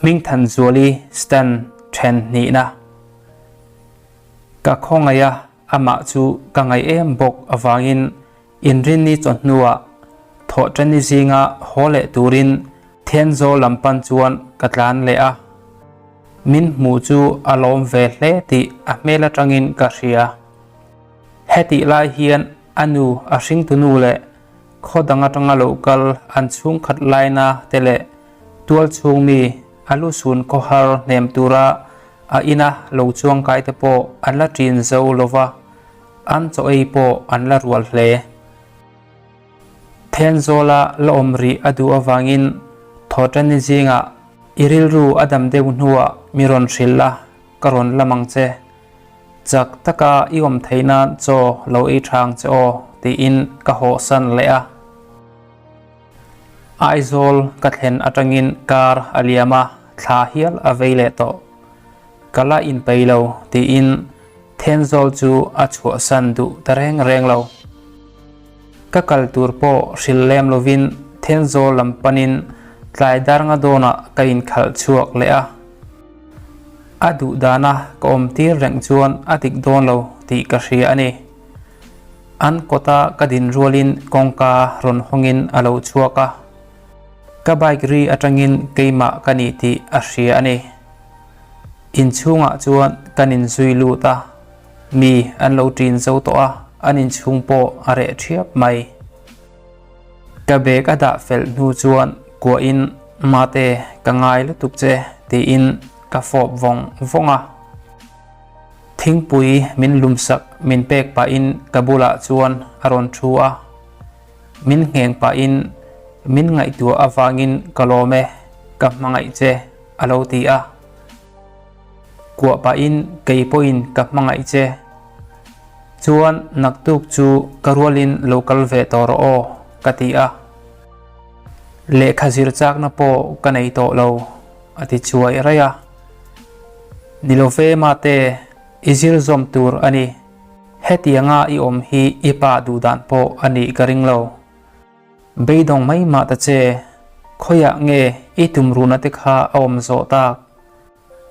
Hmingthanzuali stand then hnihna. Ka khawngaih a, amah chu ka ngaih em bawk avangin Inrinni chawhnuah Thawhṭanni zinga haw leh turin Thenzawl lam pan chuan ka tlan leh a. Min hmuh chu a lawm ve hle tih a hmel atangin ka hria. Hetih lai hian a nu a hringtunu leh khaw dang atanga lo kal an chhungkhat laina te leh tual chhung mi a lusun khawhar hnem tura a ina lo chuangkai te pawh an la ṭin zo lova, an chaw ei pawh an la rual hle. Thenzawla la awm rih a duh avangin Thawṭani zingah i rilru a dam deuh hnuah mi rawn hrilh a, ka rawn lam ang che. Chak taka i awm theih nan chaw lo ei tha ang che aw tiin ka hawhsan leh a. Aizawl ka thlen atangin kar a liam a, thla hial a vei leh tawh. Ka la inpeih lo tiin Thenzawl chu a chhuahsan duh ta reng reng lo. Ka kal tur pawh hrilh lem lovin Thenzawl lam panin tlai dar nga dawnah ka inkhalh chhuak leh a. A duh dana ka awm tir reng chuan a dik dawn lo tih ka hria a ni. An kawta ka din rualin kawngka rawn hawngin a lo chhuak a. Ka bike ri atangin keimah ka ni tih a hria a ni. Inchhungah chuan kan inzui lut a, mi an lo ṭin zo tawh a, an inchhung pawh a reh ṭhiap mai. Ka bag a dah fel hnu chuan kuahin Mate ka ngai lutuk che tiin ka fawp vawng vawng a. Thingpui min lumsak min pek pahin ka bulah chuan a rawn thu a. Min ngheng pahin min ngaihtuah avangin ka lawm e, ka hmangaih che a lo ti a. Kuah pahin kei pawhin ka hmangaih che. Chuan naktuk chu ka rualin lo kal ve tawh rawh aw ka ti a. Lehkha zir chakna pawh ka nei tawh lo a ti chuai raih a. Ni lo ve mate, i zir zawm tur a ni. Hetianga i awm hi i pa duh dan pawh a nih ka ring lo. Beidawng mai mah ta che, khawiah nge i tumruhna te kha a awm zawh tak?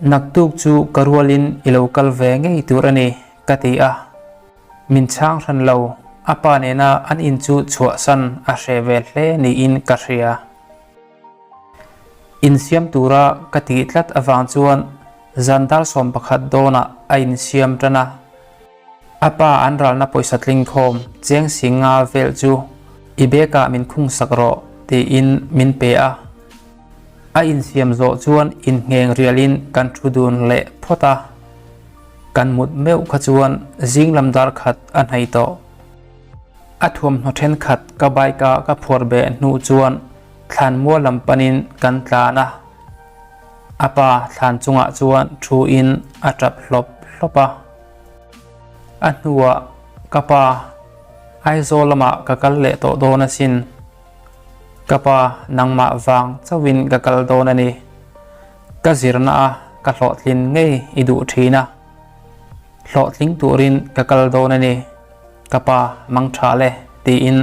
Naktuk chu ka rualin i lo kal ve ngei tur a ni, ka ti a. Min chhang hran lo, a pa nena an in chu chhuahsan a hreh ve hle niin ka hria. Insiam tura ka tih tlat avang chuan zan dar 11 dawnah a insiam tan a. A pa an ralna pawisa tling khawm cheng si nga vel chu i bag ah min khung sak rawh tiin min pe a. A insiam zawh chuan inngheng rialin kan thu dun leh phawt a. Kan mut meuh kha chuan zing lam dar khat a hnaih tawh. A thuamhnaw thenkhat ka bike a ka phuar beh hnu chuan thlanmual lam panin kan tlan a. A pa thlan chungah chuan thu in a tap hlawp hlawp a. A hnuah ka pa Aizawl lamah ka kal leh tawh dawn asin. Ka pa nangmah vang chauhin ka kal dawn a ni. Ka zirna a ka hlawhtlin ngei i duh thin a. Hlawhtling turin ka kal dawn a ni. Ka pa mang tha le tiin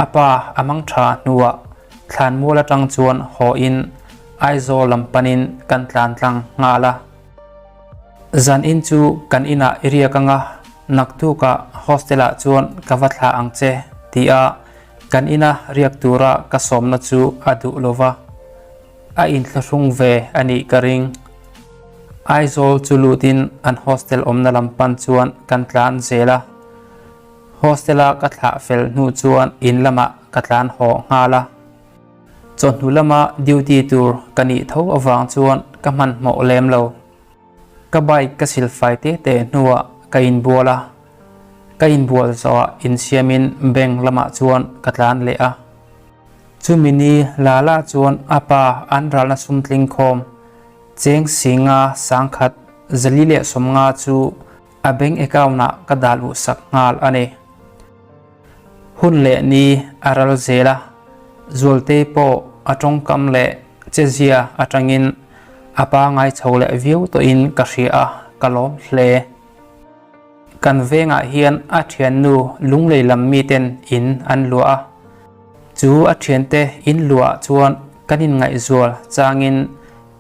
a pa a mang tha hnuah thlanmual atang chuan haw in Aizawl lam panin kan tlan tlang nghal a. Zan in chu kan inah i riak anga naktukah hostel ah chuan ka va thlah ang che tia kan ina riak tura ka sawmna chu a duh lova a inthlahrung ve a nih ka ring. Aizawl chu lutin an hostel awmna lam pan chuan kan tlan zel a. Hostel a ka thlah fel hnu chuan in lamah ka tlan haw nghal a. Chawhnu lama duty tur ka nih tho avang chuan ka hmanhmawh lem lo. Ka bike ka silfai te te hnuah ka inbual a. Ka inbual zawhah insiamin bank lamah chuan ka tlan leh a. Chumi ni Lala chuan a pa an ralna sum tling khawm cheng singa sangkhat 450 chu a bank account ah ka dah luh sak nghal a ni. Hun leh ni a ral zel a, Zualtei pawh a tawngkam leh chezia atangin a pa ngai chho leh viau tawhin ka hria a, ka lawm hle. Kan vengah hian a thiannu lunglei lam miten in an luah a, chu a thiante in luah chuan kan inngaihzual changin.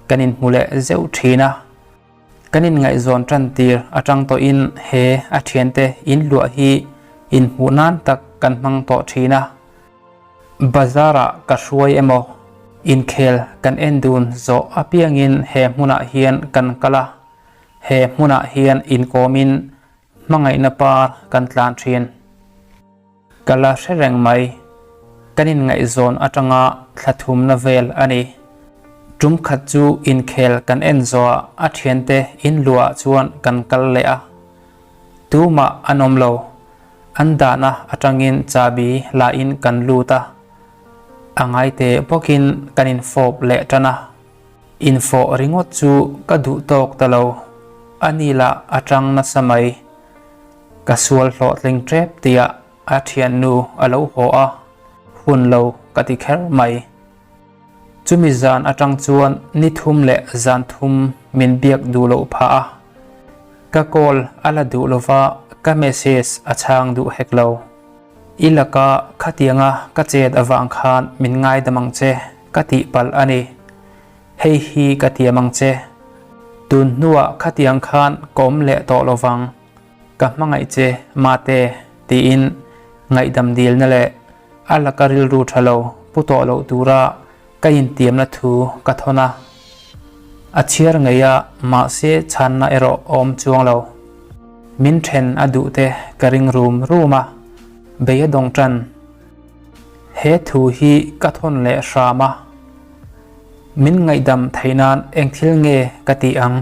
kan inhmu leh zeuh thin a. Kan inngaihzawn tan tir atang tawhin he a thiante inluah hi inhmuh nan tak kan hmang tawh thin a. Bazar-ah ka hruai emaw, inkhel kan en dun zawh apiangin he hmunah hian kan kal a, he hmunah hian inkawmin hmangaihna par kan tlan thin. Ka la hre reng mai. Kan inngaihzawn atanga thla thumna vel a ni. Tum khat chu inkhel kan en zawhah a thiante inluahah chuan kan kal leh a. Tumah an awm lo. An dahna atangin chabi lahin kan lut a. A ngaite bawkin kan infawp leh tan a. Infawh ringawt chu ka duh tawk ta lo. A ni lah a tang nasa mai. Ka sual hlawhtling tep tia a thiannu a lo haw a, hun lo ka ti kher mai. Chumi zan atang chuan ni thum leh zan thum min biak duh loh phah a. Ka call a la duh lova ka message a chhang duh hek lo. I laka khatianga ka chet avang khan min ngaidam ang che ka tih palh a ni. Hei hi ka tiam ang che. Tun hnuah khatiang khan ka awm leh tawh lo vang. Ka hmangaih che, Mate, tiin ngaihdam dilna leh a laka rilru tha lo pu tawh loh tura ka intiamna thu ka thawn a. A chhiar ngei a, mahse chhanna erawh a awm chuang lo. Min then a duh te ka ring rum rum a, bei a dawng tan. He thu hi ka thawn leh hram a. Min ngaihdam theih nan eng thil nge ka tih ang?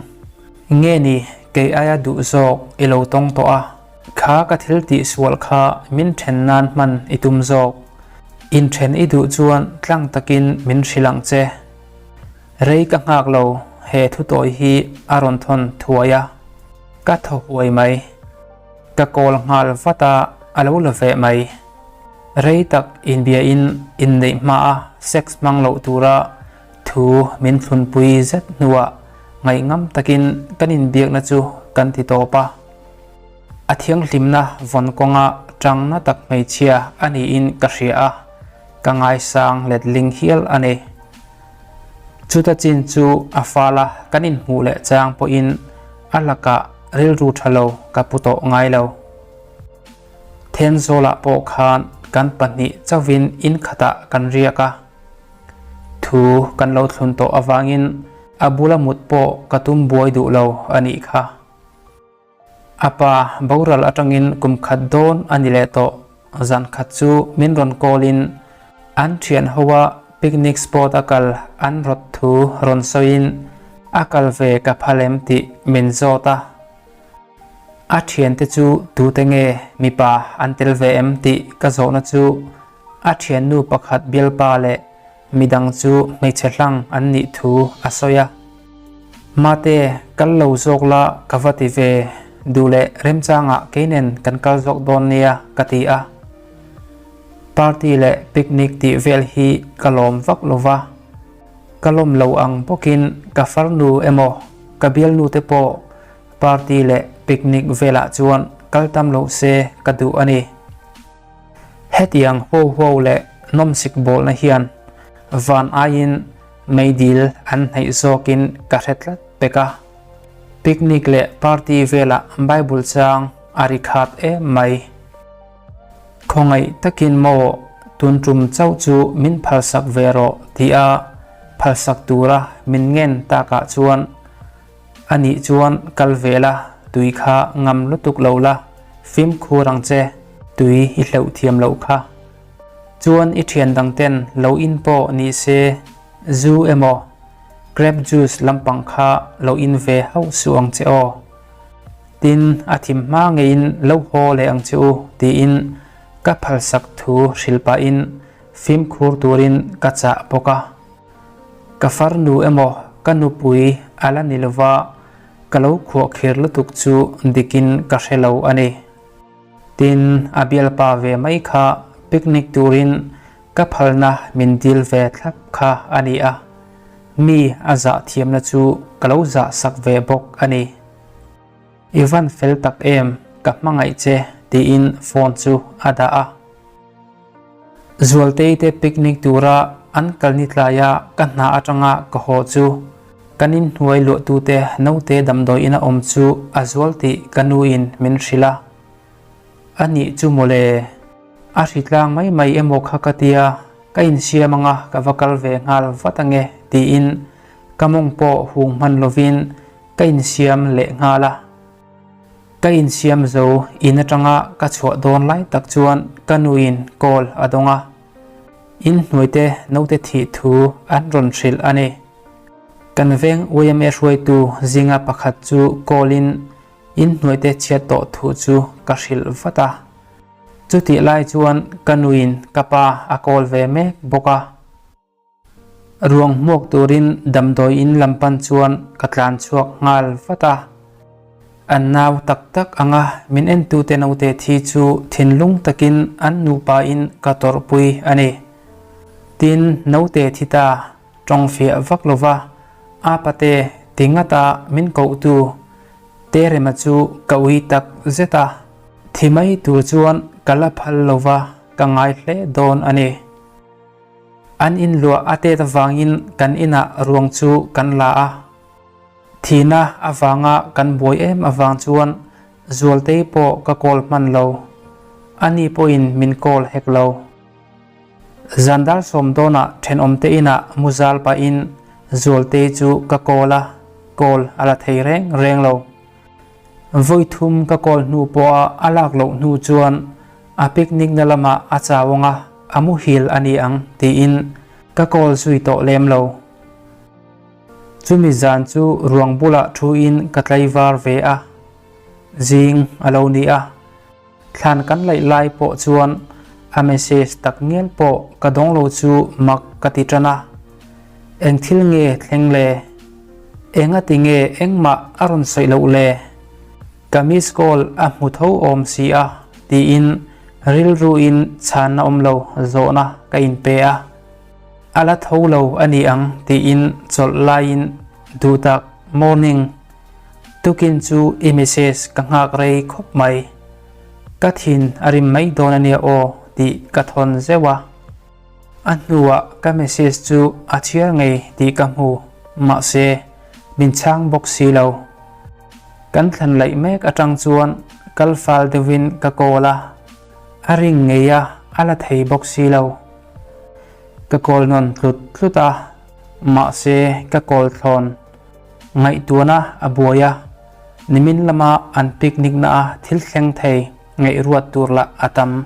Nge ni kei aia duh zawk i lo tawng tawh a, kha ka thil tih sual kha min then nan hman i tum zawk. Inthen i duh chuan tlang takin min hrilh ang che. Rei ka nghak lo, he thu tawi hi a rawn thawn thuai a, ka thaw huai mai. Ka call nghal vat a, a lo la veh mai. Rei tak inbiain inneih hmaa sex hmang loh tura thu min thlunpui zet hnuah ngaihngam takin kan inbiakna chu kan ti tawp a. A thianghlimna vawn kawnga tangna tak hmeichhia a niin ka hria a, ka ngaisang letling hial a ni. Chuta chin chu a fala kan inhmuh leh chang pawhin a lakah rilru tha lo ka pu tawh ngai lo. Thenzawlah pawh khan kan pahnih chauhin in khatah kan riak a, thu kan lo thlun tawh avangin a bula mut pawh ka tum buai duh lo a nih kha. A pa boral atangin kum khat dawn a ni leh tawh, zan khat chu min rawn call in an thian ho a picnic spot a kal an rawt thu rawn sawiin a kal ve ka phal em tih min zawt a. A thiante chu tute nge mipa an tel ve em tih ka zawhna chu a thiannu pakhat bialpa leh midang chu hmeichhe hlang an nih thu a sawi a. Mate, kal lo zawk la ka va ti ve, duh leh remchangah kei nen kan kal zawk dawn nia ka ti a. Party leh picnic tih vel hi ka lawm vak lo va, ka lawm lo ang bawkin ka farnu emaw ka bialnu te pawh Party leh picnic velah chuan kal tam loh se ka duh a ni. Hetiang huau huau leh nawmsik bawlna hian van aiin meidil an hnaih zawkin ka hre tlat pek a. Picnic leh party velah Bible chang a ri khat em mai. Khawngaih takin maw tun tum chauh chu min phalsak ve rawh tia phalsak tura min ngen takah chuan A nih chuan kal ve la, tui kha ngam lutuk lo la, fimkhur ang che, tui i hleuh thiam loh kha. Chuan i thian dang ten lo in pawh ni se, zu emaw, grape juice lampang kha lo in ve hauh suh ang che aw. Tin, a thim hma ngeiin lo haw leh ang che u tiin ka phalsak thu hrilh pahin fimkhur turin ka chah bawk a. Ka farnu emaw ka nupui a la ni lova, ka lo khuahkhir lutuk chu dikin ka hre lo a ni. Tin, a bialpa ve mai kha picnic turin ka phalna min dil ve thlap kha a ni a, mi a zah thiamna chu ka lo zah sak ve bawk a ni. I van fel tak em, ka hmangaih che tiin phone chu a dah a. Zualtei te picnic tura an kal ni tlaia ka hna atanga ka haw chu. Kan inhnuai luahtute naute damdawi ina awm chu a zual tih ka nuin min hrilh a. A nih chu mawle. A hritlang mai mai emaw kha ka tia, ka insiam anga ka va kal ve nghal vat ange tiin ka mawng pawh hung hman lovin ka insiam leh nghal a. Ka insiam zo in atanga ka chhuah dawn lai tak chuan ka nuin call a dawng a. Inhnuaite naute thih thu an rawn hrilh a ni. Kan veng yma hruaitu zinga pakhat chu call in inhnuaite chhiat tawh thu chu ka hrilh vat a. Chutih lai chuan ka nuin ka pa a call ve mek bawk a. Ruang hmuak turin damdawi in lam pan chuan ka tlan chhuak nghal vat a. An nau tak tak anga min entute naute thi chu thinlung takin an nupa in ka tawrhpui a ni. Tin, naute thi ta tawng fiah vak lova a pate ti ngata min kohtu Terema chu ka ui tak zet a, thi mai tur chuan ka la phal lova ka ngai hle dawn a ni. An inluah a tet avangin kan inah ruang chu kan la a. Thihna avanga kan buai em avang chuan Zualtei pawh ka call hman lo. Ani pawhin min call hek lo. Zan dar sawm dawnah thenawmte inah mu zal pahin Zualtei chu ka call a, call a la thei reng reng lo. Vawi thum ka call hnu pawha a lak loh hnu chuan a picnic na lamah a chau anga a muhil a ni ang tiin ka call zui tawh lem lo. Chumi zan chu ruang bulah thuin ka tlaivar ve a, zing a lo ni a. Thlan kan laih lai pawh chuan a message tak ngial pawh ka dawng lo chu mak ka ti tan a. Eng thil nge thleng le? Enga ti nge engmah a rawn sawi loh le? Ka miss call a hmu tho awm si a tiin rilruin chhanna awm lo zawhna ka inpe a. A la tho lo a ni ang tiin chawlh laiin duhtak morning tukin chu i message ka nghak rei khawp mai. Ka thin a rim mai dawn a nia aw tih ka thawn zeuh a. A hnuah ka message chu a chhiar ngei tih ka hmu, mahse min chhang bawk si lo. Kan thlan laih mek atang chuan kal fal deuhin ka call a, a ring ngei a, a la thei bawk si lo. Ka call nawn tlut tlut a, mahse ka call thlawn ngaihtuahna a buai a, nimin lama an picnic na a thil thleng thei ngaihruat tur lah a tam.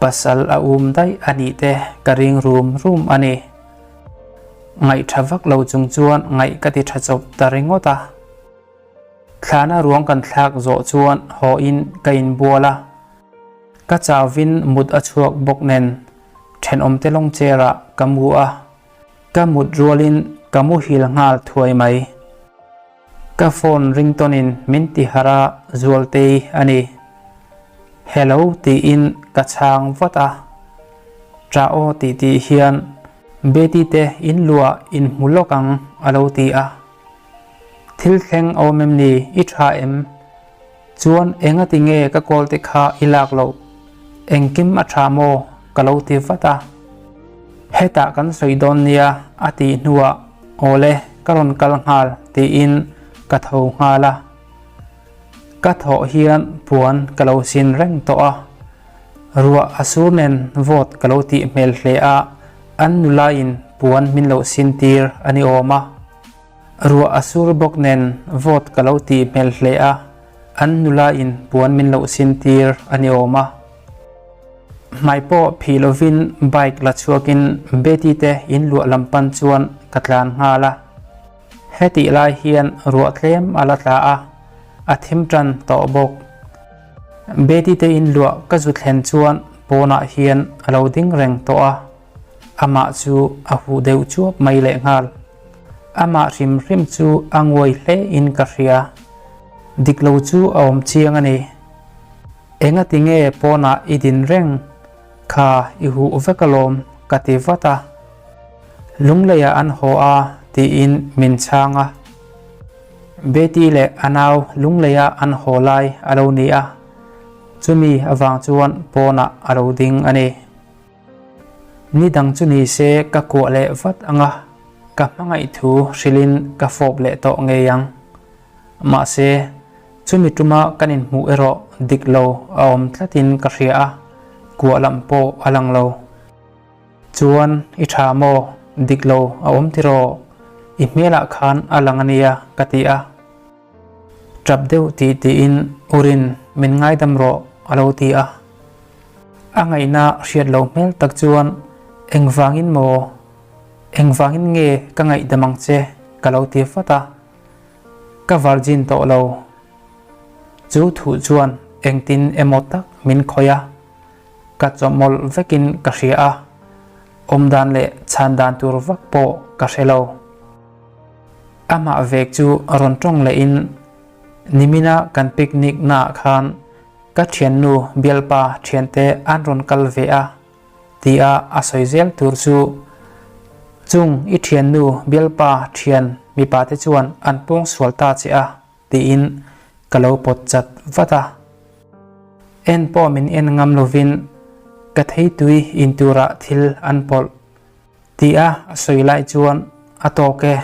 Pasal a um daih a nih te ka ring rum rum a ni. Ngaih tha vak lo chung chuan ngaih ka ti tha chawp ta ringawt a. Thlana ruang kan thlak zawh chuan haw in ka inbual a. Ka chauvin mut a chhuak bawk nen thenawm te lawng chair ah ka mu a. Ka mut rualin ka muhil nghal thuai mai. Ka phone ringtone in min ti harh a Zualtei a ni. Hello tiin ka chhang vat a. Ṭah aw tih tih hian Betty te in luah in hmu lawk ang a lo ti a. Thil thleng a awm em ni i ṭha em? Chuan engati nge ka call te kha i lak loh? Engkim a ṭha maw? ka lo ti vat a. Hetah kan sawi dawn nia a tih hnuah Awle ka rawn kal nghal tiin ka tho nghal a. Ka thawh hian puan ka lo sin reng tawh a. Ruah a sur nen vawt ka lo tih hmel hle a, an nulain puan min lo sin tir a ni awm a. Ruah a sur bawk nen vawt ka lo tih hmel hle a, an nula in puan min loh sin tir a ni awm a. Hmai pawh phih lovin bike la chhuakin Betty te in luah lam pan chuan ka tlan nghal a. Hetih lai hian ruah tlem a la tla a, a thim tan tawh bawk. Betty te in luah ka zu thlen chuan pawnah hian a lo ding reng tawh a. Amah chu a huh deuh chuap mai lehnghal. Amah hrim hrim chu a nguai hle in ka hria. Dik lo chu a awm chiang a ni. Engati nge pawnah i din reng kha i huh vek alawm ka ti vat a. Lungleiah an haw a tiin min chhang a. Betty leh a nau lungleia an haw lai a lo ni a. Chumi avang chuan pawnah a lo ding a ni. Ni dang chu ni se ka kuah leh vat ang a. Ka hmangaih thu hrilhin ka fawp leh tawh ngei ang. Mahse, chumi tuma kan inhmuh erawh dik lo a awm tlatin ka hria a, kuah lam pawh a lang lo. Chuan i tha maw? Dik lo a awm tiraw? I hmelah khan a lang a nia ka ti a. Tap deuh tih tiin Urin min ngaidam rawh a lo ti a. A ngaihna hriat lo hmel tak chuan engvangin maw? Engvangin nge ka ngaihdam ang che? ka lo ti vat a. Ka virgin tawh lo. Chu thuh chuan engtin emaw tak min khawih a. Ka chawhmawlh vekin ka hria a, awmdan leh chhan dan tur vak pawh ka hre lo. Amah vek chu rawn tawng lehin nimina kan picnic naah khan ka thiannu bialpa thiante an rawn kal ve a tia a sawi zel tur chu chung i thiannu bialpa thian mipa te chuan an pawngsual ta che a tiin ka lo pawt chat vat a. En pawh min en ngam lovin ka theitui in turah thil an pawlh tia a sawi lai chuan a tawk e,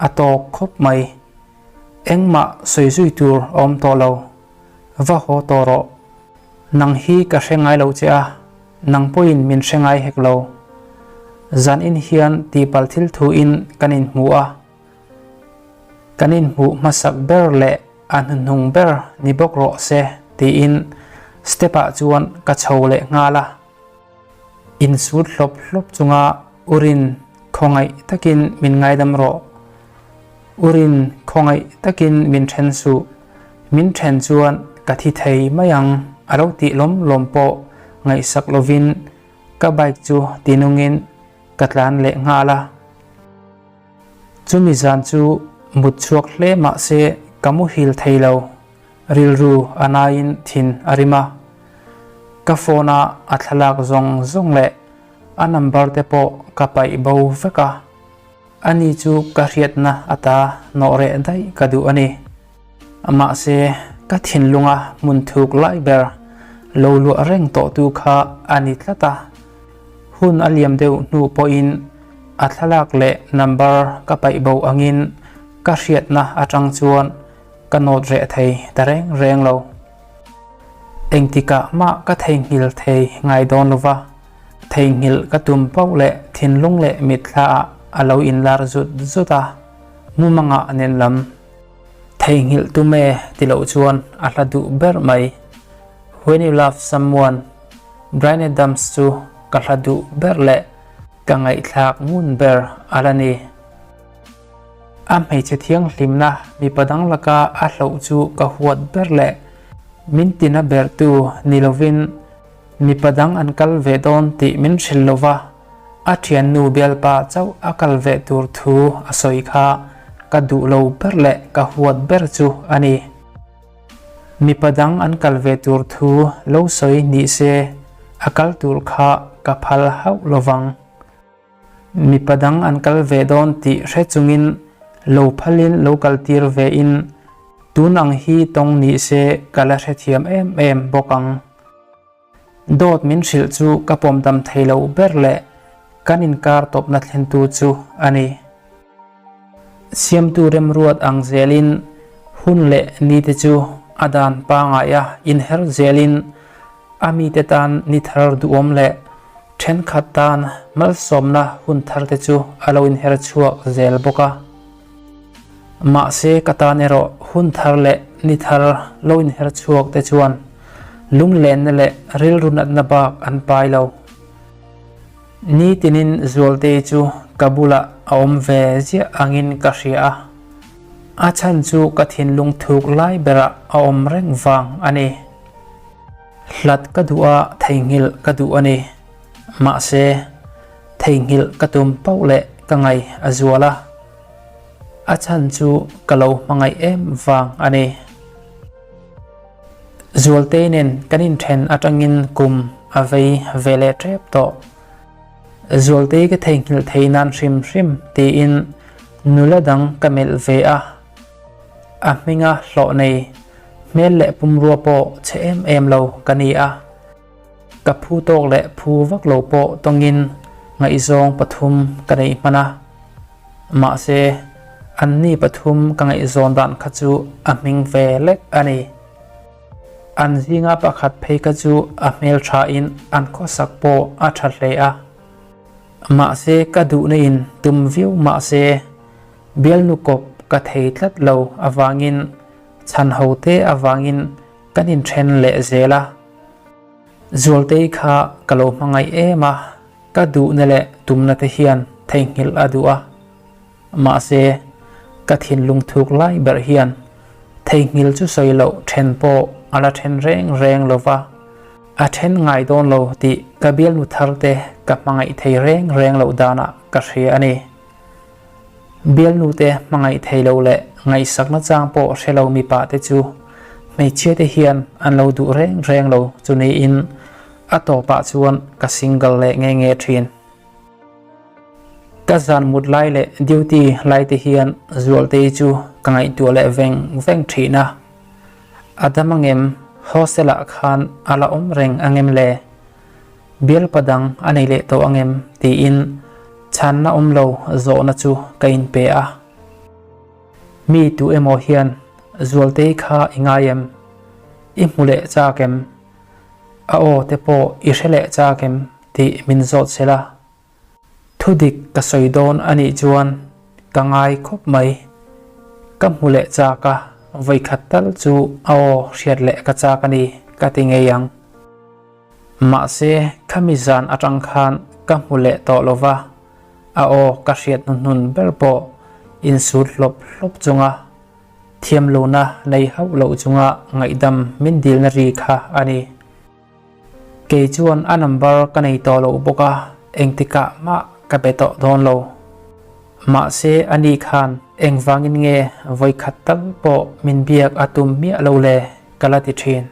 a tawk khawp mai. Engmah sawi zui tur a awm tawh lo. Va haw tawh rawh. Nang hi ka hre ngai lo che a, nang pawhin min hre ngai hek lo. Zanin hian tihpalh thil thuin kan inhmu a. Kan inhmuh hmasak ber leh a hnuhnung ber ni bawk rawh se tiin step ah chuan ka chho leh nghal a. Insut hlawp hlawp chunga Urin khawngaih takin min ngaidam rawh. Urin khawngaih takin min then suh. Min then chuan ka thi thei mai ang a lo tih lawm lawm pawh ngaihsak lovin ka bike chu tinungin ka tlan leh nghal a. Chumi zan chu mut chhuak hle mah se ka muhil thei lo, rilru a naiin thin a rim a. Ka phone a a thlalak zawng zawng leh a number te pawh ka paih bo vek a, ani chu ka hriatna ata nawh reh daih ka duh a ni. Mahse, ka thinlunga hmun thuk lai ber lo luah reng tawhtu kha a ni tlat a. Hun a liam deuh hnu pawhin a thlalak leh number ka paih bo angin ka hriatna atang chuan ka nawt reh thei ta reng reng lo. Engtikah mah ka theihnghilh thei ngai dawn lova, theihnghilh ka tum pauh leh thinlung leh mitthlaah a lo inlar zut zut a, mumangah nen lam. Theihnghilh tum e ti loh chuan a hla duh ber mai. When you love someone, Bryan Adams chu ka hla duh ber leh ka ngaihthlak ngun ber a la ni. A hmeichhe thianghlimna mipa dang laka a hloh chu ka huat ber leh min tina bertu ni lovin mipa dang an kal ve dawn tih min hrilh lova. A thiannu bialpa chauh a kal ve tur thu a sawi kha ka duh lo ber leh ka huat ber chu a ni. Mipa dang an kal ve tur thu lo sawi ni se a kal tur kha ka phal hauh lovang. Mipa dang an kal ve dawn tih hre chungin lo phalin lo kal tir ve in tun ang hi tawng ni se ka la hrethiam em em bawk ang. Dawt min hrilh chu ka pawm dam thei lo ber leh kan inkar tawpna thlentu chu a ni. Siamtu remruat ang zelin hun leh nite chu a dan pangaia inher zelin a mite tan ni thar duhawm leh thenkhat tan malsawmna hun tharte chu a lo inher chhuak zel bawk a. Mahse ka tan erawh hun thar leh ni thar lo inher chhuak te chuan lunglenna leh rilru natna bak an pai lo. Nitinin Zualtei chu ka bulah a awm ve ziah angin ka hria a, a chhan chu ka thinlung thuk lai berah a awm reng vang a ni. Hlat ka duh a, theihnghilh ka duh a ni. Mahse, theihnghilh ka tum pauh leh ka ngaih a zual a, a chhan chu ka lo hmangaih em vang a ni. Zualtei nen kan inthen atangin kum a vei ve leh tep tawh. Zualtei ka theihnghilh thei nan hrim hrim tiin nula dang ka melh ve a, a hminga hlawh nei hmel leh pumrua pawh chhe em em lo ka ni a. Ka phu tawk leh phu vak lo pawh tawngin ngaihzawng pathum ka neih hman a. Mahse, anni pathum ka ngaihzawn dan kha chu a hming ve lek a ni. An zinga pakhat phei kha chu a hmelthain an khawsak pawh a tha hle a. Mahse, ka duhna in tum viau mahse, bialnu kawp ka thei tlat lo avangin chhan ho te avangin kan inthen leh zel a. Zualtei kha ka lo hmangaih em a, ka duhna leh tumna te hian theihnghilh a duh a. Mahse, ka thinlung thuk lai ber hian theihnghilh chu sawi loh then pawh a la then reng reng lo va, a then ngai dawn lo tih ka bialnu thar te ka hmangaih thei reng reng loh danah ka hria a ni. Bialnu te hmangaih thei lo leh ngaihsakna chang pawh hre lo mipa te chu hmeichhia te hian an lo duh reng reng lo chu niin a tawpah chuan ka single leh nge nge thin. Ka zan mut lai leh duty lai te hian Zualtei chu ka ngaihtuah leh veng veng thin a. A dam angem hostel ah khan a la awm reng angem le? Bialpa dang a nei leh tawh angem tiin chhanna awm lo zawhna chu ka inpe a. Mi tu emaw hian Zualtei kha i ngai em? I hmu leh chak em? A aw te pawh i hre leh chak em tih min zawt sel a. Thudik ka sawi dawn a nih chuan ka ngai khawp mai. Ka hmu leh chak a, vawikhat tal chu a aw hriat leh ka chak a ni ka ti ngei ang. Mahse, khami zan atang khan ka hmu leh tawh lo va, a aw ka hriat hnuhnun ber pawh insut hlawp hlawp chunga thiamlohna nei hauh loh chunga ngaihdam min dilna ri kha a ni. Kei chuan a number ka nei tawh loh bawk a, engtikah mah ka be tawh dawn lo. Mahse, ani khan engvangin nge vawikhat tal pawh min biak a tum miah lo le ka la ti thin.